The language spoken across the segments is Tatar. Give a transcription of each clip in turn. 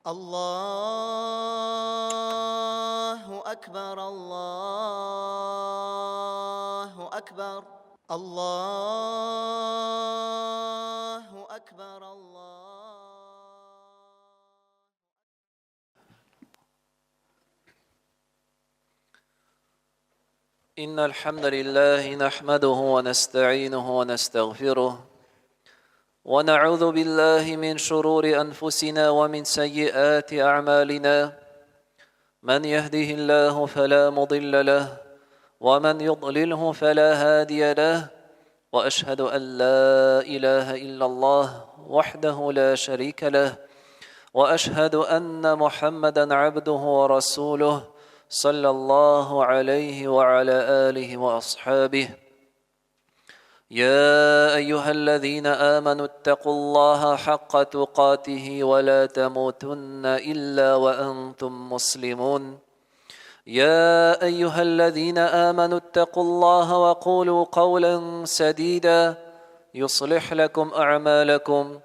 Аллаһу әкбәр, Аллаһу әкбәр, Аллаһу әкбәр, Аллаһу. إن الحمد لله نحمده ونستعينه ونستغفره ونعوذ بالله من شرور أنفسنا ومن سيئات أعمالنا من يهده الله فلا مضل له ومن يضلله فلا هادي له وأشهد أن لا إله إلا الله وحده لا شريك له وأشهد أن محمدا عبده ورسوله صلى الله عليه وعلى آله وأصحابه يا أيها الذين آمنوا اتقوا الله حق تقاته ولا تموتن إلا وأنتم مسلمون يا أيها الذين آمنوا اتقوا الله وقولوا قولا سديدا يصلح لكم أعمالكم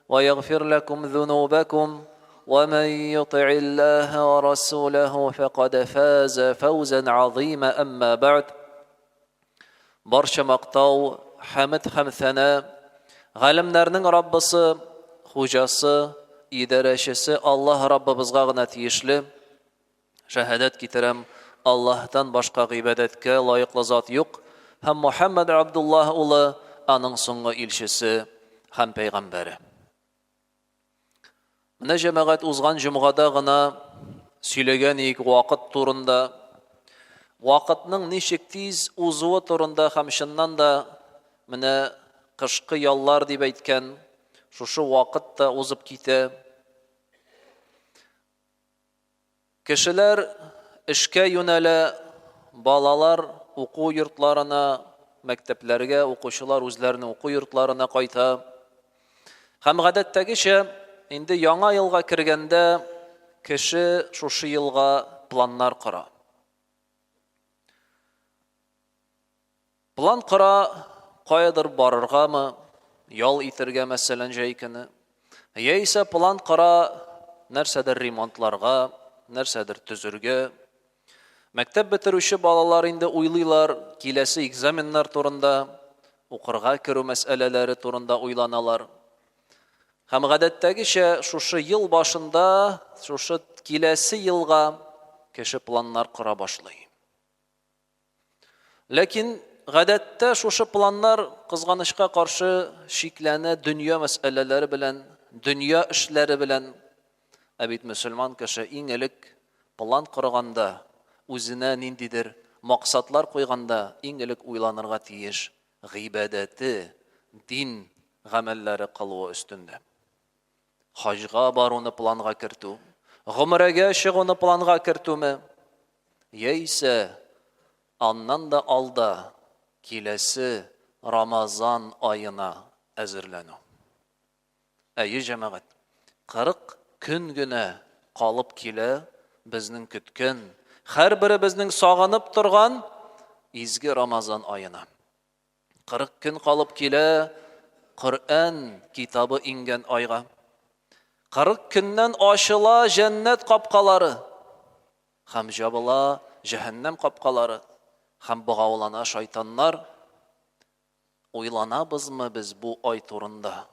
ويغفر لكم ذنوبكم ومن يطع الله ورسوله فقد فاز فوزا عظيما أما بعد Барча мактау, хәмед һәм сәна галәмнәрнең Раббысы, Хуҗасы, идарәчесе Аллаһ Раббыбызга гына тиешле. Шәһадәт китерәм, Аллаһтан башка гыйбадәткә лаеклы зат юк һәм Мухәммәд Абдуллаһ улы аның соңгы илчесе һәм пәйгамбәре. Менә җәмәгать узган җомгада гына сөйләгән идек вакыт турында. Вакытның ничек тиз узуы турында һәм чыннан да менә кышкы яллар дип әйткән шушы вакыт та узып китә. Кешеләр эшкә юнәлә, балалар уку йортларына, мәктәпләргә, укучылар үзләренең уку йортларына кайта. Һәм гадәттәгечә, инде яңа елга кергәндә кеше шушы елга планнар кора. План кора, каядыр барыргамы, ял итергә, мәсәлән, җәй көне. Яисә план кора, нәрсәдер ремонтларга, нәрсәдер төзергә. Мәктәп бетерүче балалар инде уйлыйлар, киләсе экзаменнар турында, укырга керү мәсьәләләре турында уйланалар. Һәм гадәттәгечә шушы ел башында, шушы киләсе елга кеше планнар кора башлый. Ләкин гадәттә шушы планнар кызганычка каршы шикләнә дөнья мәсьәләләре белән, дөнья эшләре белән. Ә бит мөселман кеше иң элек план корганда, үзенә ниндидер максатлар куйганда иң элек уйланырга тиеш гыйбадәте, дин гамәлләре кылуы өстендә. Хаҗга баруны планга кертү, гомрәгә чыгуны планга кертүме, яисә аннан да алда киләсе Рамазан аена әзерләнү. Әйе, җәмәгать, 40 көн генә калып килә безнең көткән, һәрберебезнең сагынып торган изге Рамазан аена. 40 көн калып килә Коръән китабы иңгән айга. 40 көннән ачыла җәннәт капкалары һәм җабыла җәһәннәм капкалары һәм богаулана шайтаннар. Уйланабызмы без бу ай турында?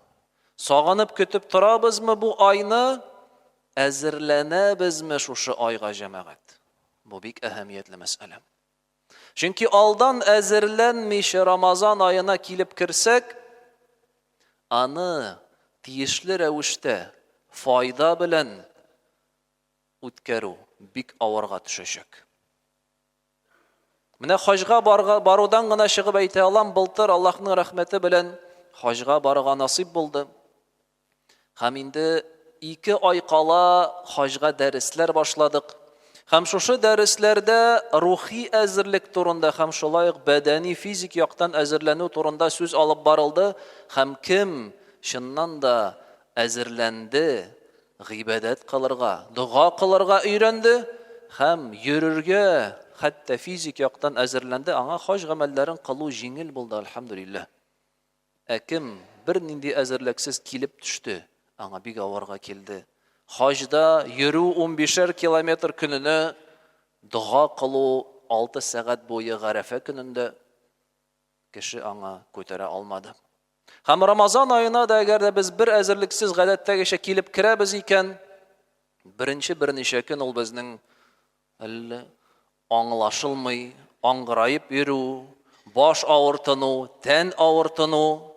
Сагынып көтеп торабызмы бу айны? Әзерләнәбезме шушы айга, җәмәгать? Бу бик әһәмиятле мәсьәлә. Чөнки алдан әзерләнмичә Рамазан аена килеп керсәк, аны тиешле рәвештә файда белән үткәрү бик авырга төшәчәк. Менә хаҗга барудан гына чыгып әйтә алам, былтыр Аллаһның рәхмәте белән хаҗга барырга насыйп булды. Һәм инде ике ай кала хаҗга дәресләр башладык. Һәм шушы дәресләрдә рухи әзерлек турында һәм шулай ук бәдәни физик яктан әзерләнү турында сүз алып барылды. Һәм кем чыннан да әзерләнде, гыйбадәт кылырга, дога кылырга өйрәнде һәм йөрергә, хәтта физик яктан әзерләнде, аңа хаҗ гамәлләрен кылу җиңел булды, әлхәмдүлилләһ. Ә кем бернинди әзерлексез килеп төште, аңа бик авырга килде. Хаҗда йөрү унбишәр километр көненә, дога кылу алты сәгать буе Гарәфә көнендә, кеше аңа күтәрә алмады. Һәм Рамазан аена да әгәр дә без бер әзерлексез гадәттәгечә килеп керәбез икән, беренче берничә көн ул безнең әллә аңлашылмый, аңгыраеп йөрү, баш авыртыну, тән авыртыну,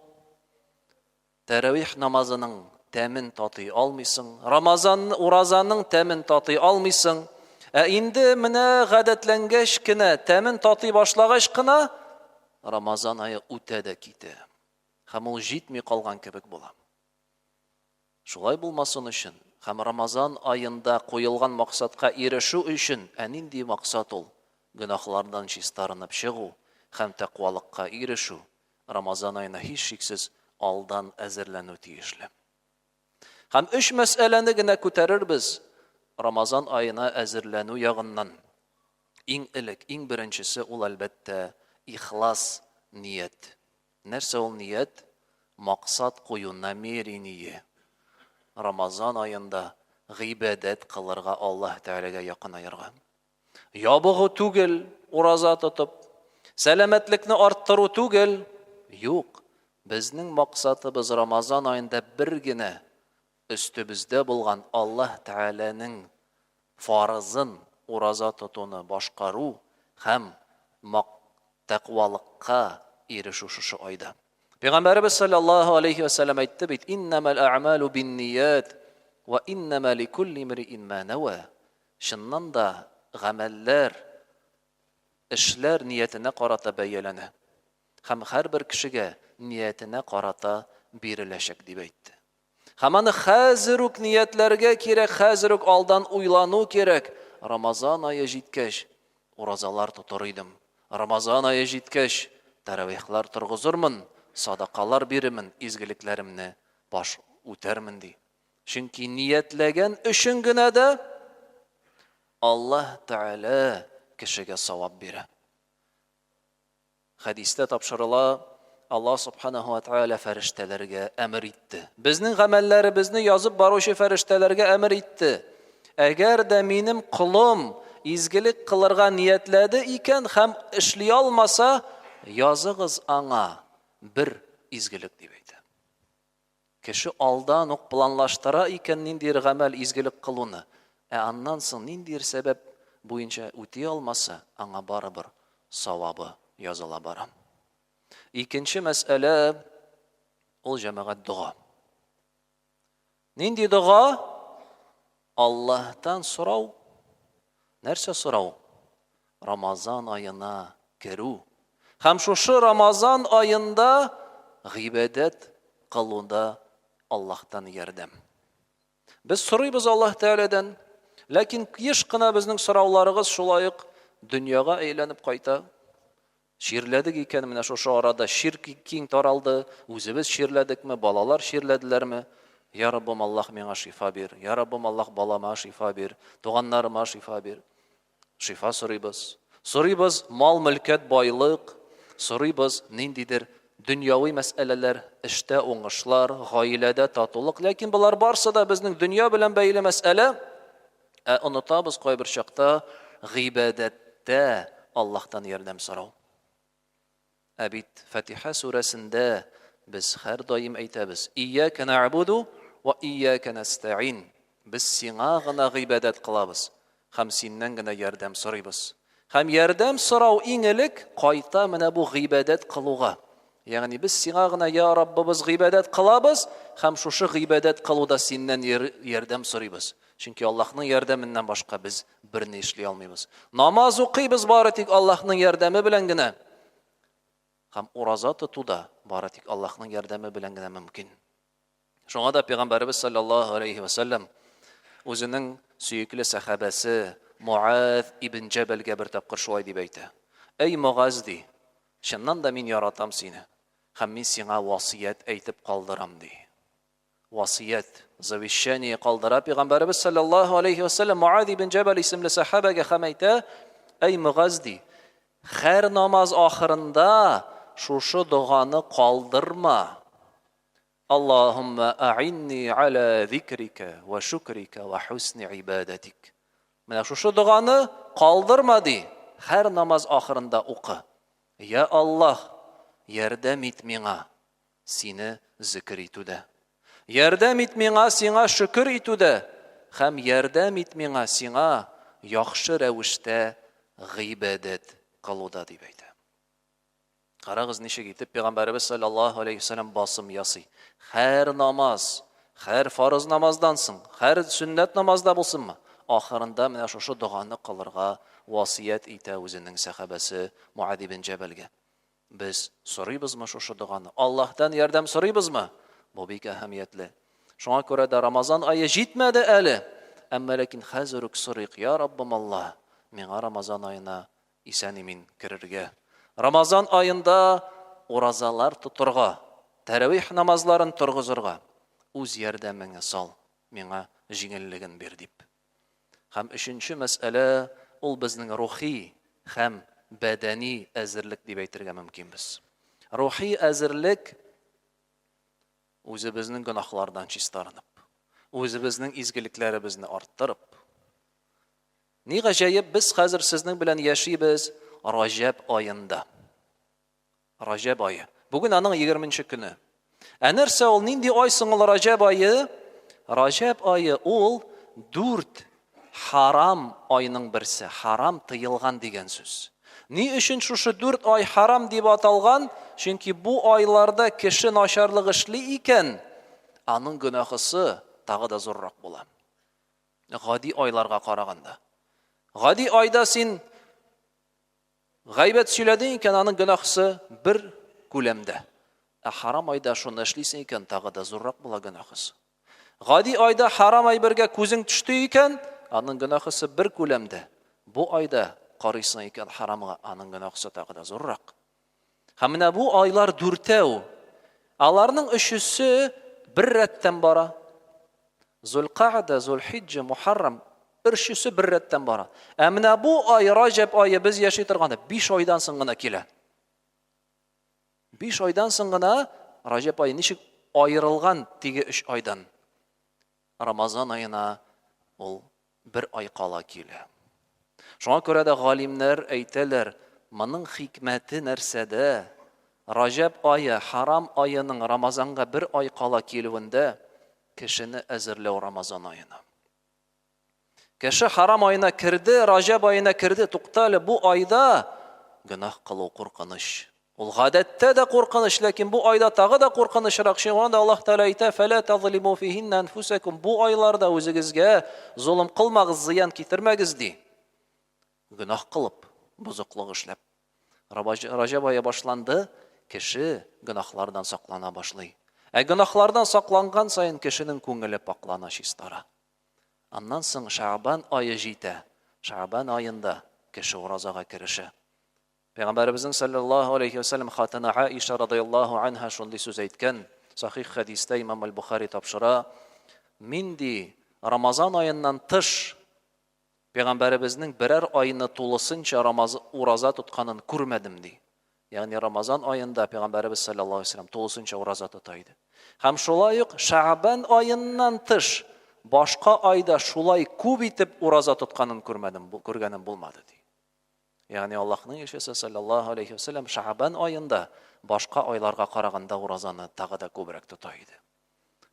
Тәравих намазының тәмен татый алмыйсың, Рамазан, уразаның тәмен татый алмыйсың. Ә инде менә гадәтләнгәч кенә, тәмен татый башлагач кына, Рамазан ае үтә дә китә. Һәм ул җитми калган кебек була. Шулай булмасын өчен һәм Рамазан аенда куелган максатка ирешү өчен, ә нинди максат ул? Гөнаһлардан чистарынып чыгу һәм тәкъвалыкка ирешү, Рамазан аена һичшиксез алдан әзерләнү тиешле. Һәм өч мәсьәләне генә күтәрербез Рамазан аена әзерләнү ягыннан. Иң элек, иң беренчесе ул, әлбәттә, ихлас ният. Нәрсә ул ният? Максат кую, намерение. Рамазан аенда гыйбадәт кылырга, Аллаһ Тәгаләгә якынаерга. Ябыгу түгел, ураза тотып, сәламәтлекне арттыру түгел. Юк, безнең максатыбыз Рамазан аенда бер генә өстебездә булган Аллаһ Тәгаләнең фарызын, ураза тотуны башкару һәм тәкъвалыкка ирешү шушы айда. Пәйгамбәребез саллаллаһу алейхи ва сәлләм әйтте бит, Иннәмәл әгъмалу бинният ва иннәмә ликулли имриин ма нәва. Чыннан да, гамәлләр, эшләр ниятенә карата бәяләнә һәм һәрбер кешегә ниятенә карата биреләчәк, дип әйтте. Һәм аны хәзер үк ниятләргә кирәк, хәзер үк алдан уйлану кирәк. Рамазан ае җиткәч, уразалар тотыр идем. Рамазан ае җиткәч, тәравихлар торгызырмын, садакалар бирермен, изгелекләремне баш үтәрмен, ди. Чөнки ниятләгән өчен генә дә Аллаһ Тәгалә кешегә савап бирә. Хәдистә тапшырыла, Аллаһ Субханаһу ва Тәгалә фәрештәләргә әмер итте. Безнең гамәлләребезне язып баручы фәрештәләргә әмер итте. Әгәр дә минем колым изгелек кылырга ниятләде икән һәм эшли алмаса, языгыз аңа бер изгелек дип әйтә. Кеше алдан ук планлаштыра икән ниндидер гамәл, изгелек кылуны, ә аннан соң ниндидер сәбәп буенча үти алмаса, аңа барыбер савабы языла бара. Икенче мәсьәлә ул җәмәгать дога. Нинди дога? Аллаһтан сорау. Нәрсә сорау? Рамазан аена керү. Һәм шушы Рамазан аенда гыйбадәт кылуда Аллаһтан ярдәм. Без сорыйбыз Аллаһ Тәгаләдән, ләкин еш кына безнең сорауларыгыз шулай ук дөньяга әйләнеп кайта. Чирләдек икән, менә шушы арада чир киң таралды, үзебез чирләдекме, балалар чирләделәрме? Я Раббым, Аллаһ миңа шифа бир. Я Раббым, Аллаһ балама шифа бир, туганнарыма шифа бир. Шифа сорыйбыз. Сорыйбыз мал-мөлкәт, байлык, сорыйбыз ниндидер дөньяви мәсьәләләр, эштә уңышлар, гаиләдә татулык. Ләкин болар барсы да безнең дөнья белән бәйле мәсьәлә. Ә онытабыз кайбер чакта гыйбадәттә Аллаһтан ярдәм сорау. Ә бит Фатиха сүрәсендә без һәрдаим әйтәбез, Ияка нәгъбуду ва ияка нәстәгыйн. Без сиңа гына гыйбадәт кылабыз һәм синнән генә ярдәм сорыйбыз. Һәм ярдәм сорау иң элек кайта менә бу гыйбадәт кылуга. Ягъни без сиңа гына, я Раббыбыз, гыйбадәт кылабыз һәм шушы гыйбадәт кылуда синнән ярдәм сорыйбыз. Чөнки Аллаһның ярдәменнән башка без берни эшли алмыйбыз. Намаз укыйбыз бары тик Аллаһның ярдәме белән генә. Һәм ураза тоту да бары тик Аллаһның ярдәме белән генә мөмкин. Шуңа да Пәйгамбәребез саллаллаһу алейхи ва саллям үзенең сөекле сәхабәсе Муаз ибн Җәбәлгә бер тапкыр шулай дип әйтә. Әй Муаз ди, чыннан да мин яратам сине һәм мин сиңа васыять әйтеп калдырам ди. Васыять, завещание калдыра Пәйгамбәребез саллаллаһу алейхи ва саллям Муаз ибн Җәбәл исемле сәхабәгә һәм әйтә, әй Муаз ди, һәр намаз ахырында шушы доганы калдырма. Аллаһумма а'инни аля зикрика ва шукрика ва хусни ибадатик. Менә шушы доганы калдырма ди, һәр намаз ахырында укы. Я Аллаһ, ярдәм ит миңа сине зикер итүдә. Ярдәм ит миңа сиңа шөкер итүдә һәм ярдәм ит миңа сиңа яхшы рәвештә гыйбадәт кылуда дип әйтә. Карагыз, ничек итеп Пәйгамбәребез саллаллаһу алейхи вәсәлләм басым ясый. Һәр намаз, һәр фарыз намаздан соң, һәр сөннәт намазда булсынмы, ахырында менә шушы доганы кылырга васыять итә үзенең сәхабәсе Муад ибн Җәбәлгә. Без сорыйбызмы шушы доганы? Аллаһтан ярдәм сорыйбызмы? Бу бик әһәмиятле. Шуңа күрә дә Рамазан ае җитмәде әле, әмма ләкин хәзер үк сорыйк, я Раббым Аллаһ, миңа Рамазан аена исән-имин керергә, Рамазан аенда уразалар тотырга, тәравих намазларын торгызырга үз ярдәмеңе сал, миңа җиңеллеген бир дип. Һәм өченче мәсьәлә, ул безнең рухи һәм бәдәни әзерлек дип әйтергә мөмкинбез. Рухи әзерлек үзебезнең гөнаһлардан чистарынып, үзебезнең изгелекләребезне арттырып. Ни гаҗәеп, без хәзер сезнең белән яшибез Раҗәб аенда. Раҗәб ае. Бүген аның 20 көне. Ә нәрсә ул, нинди ай соң ул Раҗәб ае? Раҗәб ае ул дүрт харам айның берсе. Харам тыелган дигән сүз. Ни өчен шушы дүрт ай харам дип аталган? Чөнки бу айларда кеше начарлык эшли икән, аның гөнаһысы тагы да зуррак була. Гади айларга караганда. Гади айда син гайбәт сөйләдең икән, аның гөнаһысы бер күләмдә. Ә харам айда шуны эшлисең икән, тагы да зуррак була гөнаһысы. Гади айда харам әйбергә күзең төште икән, аның гөнаһысы бер күләмдә. Бу айда карыйсың икән харамга, аның гөнаһысы тагы да зуррак. Һәм менә бу айлар дүртәү. Аларның өчесе бер рәттән бара. Зулкаъда, Зулхиджа, Мухаррам өчесе бер рәттән бара. Ә менә бу ай, Раҗәб ае без яши торганда 5 айдан соң гына килә. 5 айдан соң гына Раҗәб ае ничек аерылган теге 3 айдан? Рамазан аена ул бер ай кала килә. Шуңа күрә дә галимнәр әйтәләр, моның хикмәте нәрсәдә? Раҗәб ае, харам аеның Рамазанга бер ай кала килүендә кешене әзерләү Рамазан аена. Кеше харам аена керде, Раҗәб аена керде, тукта әле, бу айда гөнаһ кылу куркыныч. Ул гадәттә дә куркыныч, ләкин бу айда тагы да куркынычрак. Чөнки анда Аллаһ Тәгалә әйтә: "Фәлә тазлиму фихинна анфусакум". Бу айларда үзегезгә золым кылмагыз, зыян китермәгез ди. Гөнаһ кылып, бозыклык эшләп. Раҗәб ае башланды, кеше гөнаһлардан саклана башлый. Ә гөнаһлардан сакланган саен кешенең күңеле пакълана, чистара. Аннан соң Шәгъбан ае җитә. Шәгъбан аенда кеше уразага керешә. Пәйгамбәребезнең саллаллаһу алейхи ва сәлләм хатыны Аиша радыяллаһу анһа шундый сүз әйткән, сахих хәдистә имам Аль-Бухари тапшыра, Мин ди, Рамазан аеннан тыш Пәйгамбәребезнең берәр айны тулысынча рамаз, ураза тотканын күрмәдем ди. Ягъни Рамазан аенда Пәйгамбәребез саллаллаһу алейхи ва сәлләм тулысынча ураза тота иде. Һәм шулай ук Шәгъбан аеннан тыш башка айда шулай күп итеп ураза тотканын күрмәдем, күргәнем булмады ди. Ягъни Аллаһның илчесе саллаллаһу алейхи ва сәлләм Шәгъбан аенда башка айларга караганда уразаны тагы да күбрәк тота иде.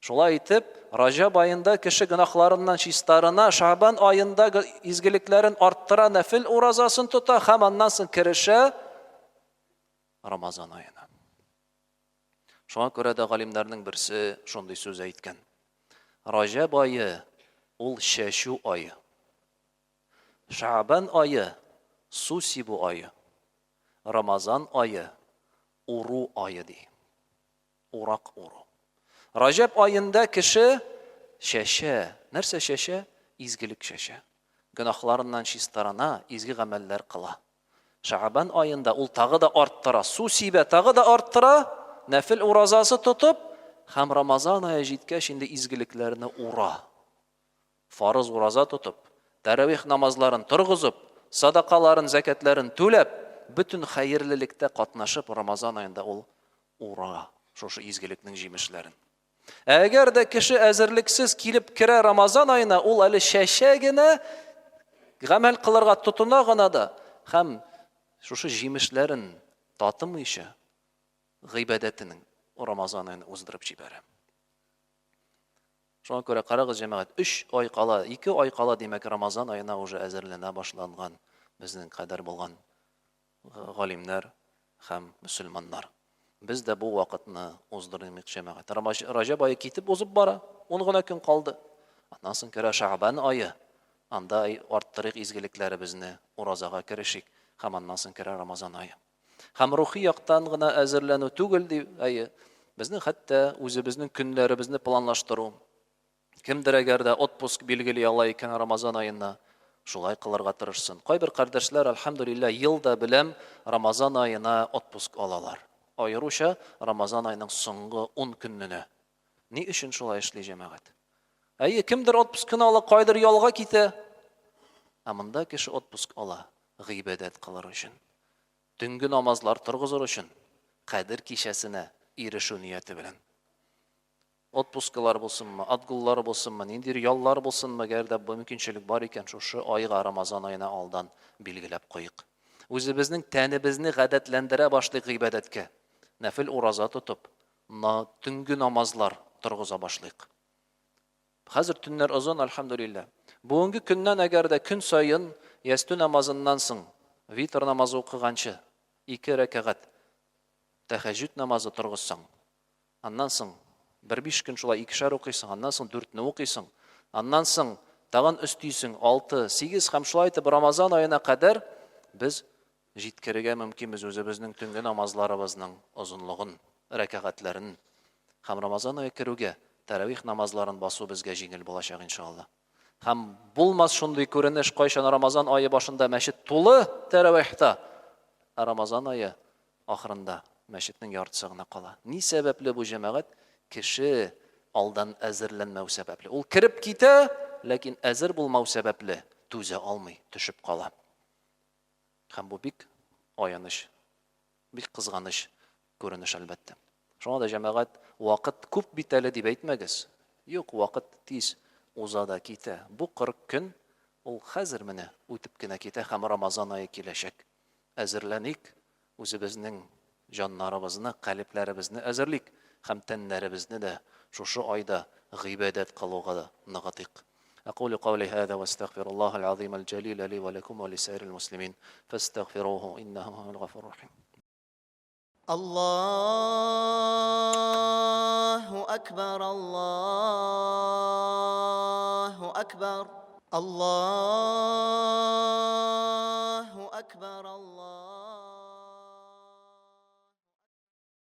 Шулай итеп, Раҗаб аенда кеше гөнаһларыннан чистарына, Шәгъбан аенда изгелекләрен арттыра, нәфил уразасын тота һәм аннан соң керешә Рамазан аена. Шуңа күрә дә галимнәрнең берсе шундый сүз әйткән. Раҗаб ае ул чәчү ае. Шәгъбан ае, су сибү ае. Рамазан ае, уру ае ди. Урак уру. Раҗәб аенда кеше чәчә. Нәрсә чәчә? Изгелек чәчә. Гөнаһларыннан чистарына, изге гамәлләр кыла. Шәгъбан аенда ул тагы да арттыра, су сибә, тагы да арттыра, нәфел уразасы тотып, һәм Рамазан ае җиткәч инде изгелекләрне ура. Фарыз ураза тотып, тәравих намазларын торгызып, садакаларын, зәкятләрен түләп, бөтен хәерлелектә катнашып, Рамазан аенда ул ура шушы изгелекнең җимешләрен. Ә әгәр дә кеше әзерлексез килеп керә Рамазан аена, ул әле чәчә генә, гамәл кылырга тотына гына да һәм шушы җимешләрен татымыйча гыйбадәтенең Рамазан аен уздырып җибәрә. Шуңа күрә карагыз, җәмәгать, өч ай кала, ике ай кала, димәк, Рамазан аена уже әзерләнә башланган безнең кадәр булган галимнәр һәм мөселманнар. Без дә бу вакытны уздырмыйк, җәмәгать. Раҗәб ае китеп узып бара, ун гына көн калды. Аннан соң керә Шәгъбан ае. Анда арттырыйк изгелекләребезне, уразага керешик һәм аннан соң керә Рамазан ае. Һәм рухи яктан гына әзерләнү түгел, ди, әйе, безнең хәтта үзебезнең көннәребезне планлаштыру. Кемдер әгәр дә отпуск билгели ала икән Рамазан аена, шулай кылырга тырышсын. Кайбер кардәшләр, әлхәмдүлилләһ, ел да беләм, Рамазан аена отпуск алалар. Аеруча Рамазан аеның соңгы ун көнненә. Ни өчен шулай эшли җәмәгать? Әйе, кемдер отпускны ала, кайдыр ялга китә. Ә монда кеше отпуск ала гыйбадәт кылыр өчен. Төнге намазлар торгызыр өчен, Кадер кичәсенә ирешү нияте белән. Отпускалар булсынмы, отгуллар булсынмы, ниндидер яллар булсынмы, әгәр дә бу мөмкинчелек бар икән, шушы айга, Рамазан аена алдан билгеләп куйыйк. Үзебезнең тәнебезне гадәтләндерә башлыйк гыйбадәткә. Нәфел ураза тотып, төнге намазлар торгыза башлыйк. Хәзер төннәр озын, әлхәмдүлилләһ. Бүгенге көннән әгәр дә көн саен ястү намазыннан соң витр намазы укыганчы ике рәкәгать тәһәҗҗүд намазы торгызсаң, аннан соң бер биш көн шулай икешәр укыйсың, аннан соң дүртне укыйсың, аннан соң тагын өстисең, алты, сигез һәм шулай итеп Рамазан аена кадәр без җиткерергә мөмкинбез үзебезнең төнге намазларыбызның озынлыгын, рәкәгатьләрен. Һәм Рамазан ае керүгә тәравих намазларын басу безгә җиңел булачак, иншалла. Һәм булмас шундый күренеш, кайчан Рамазан ае башында мәчет тулы тәравихта, ә Рамазан ае ахырында мәчетнең яртысы гына кала. Ни сәбәпле бу, җәмәгать? Кеше алдан әзерләнмәү сәбәпле. Ул кереп китә, ләкин әзер булмау сәбәпле түзә алмый, төшеп кала. Һәм бу бик аяныч, бик кызганыч күренеш, әлбәттә. Шуңа да, җәмәгать, вакыт күп бит әле дип әйтмәгез. Юк, вакыт тиз уза да китә. Бу 40 көн ул хәзер менә үтеп кенә китә һәм Рамазан ае киләчәк. Әзерләник, үзебезнең җаннарыбызны, калебләребезне әзерлик һәм тәннәребезне дә шушы айда гыйбадәт кылуга да ныгытыйк. أقول قولي هذا واستغفر الله العظيم الجليل لي ولكم ولسائر المسلمين فاستغفروه إنه هو الغفور الرحيم. الله أكبر الله أكبر الله أكبر الله.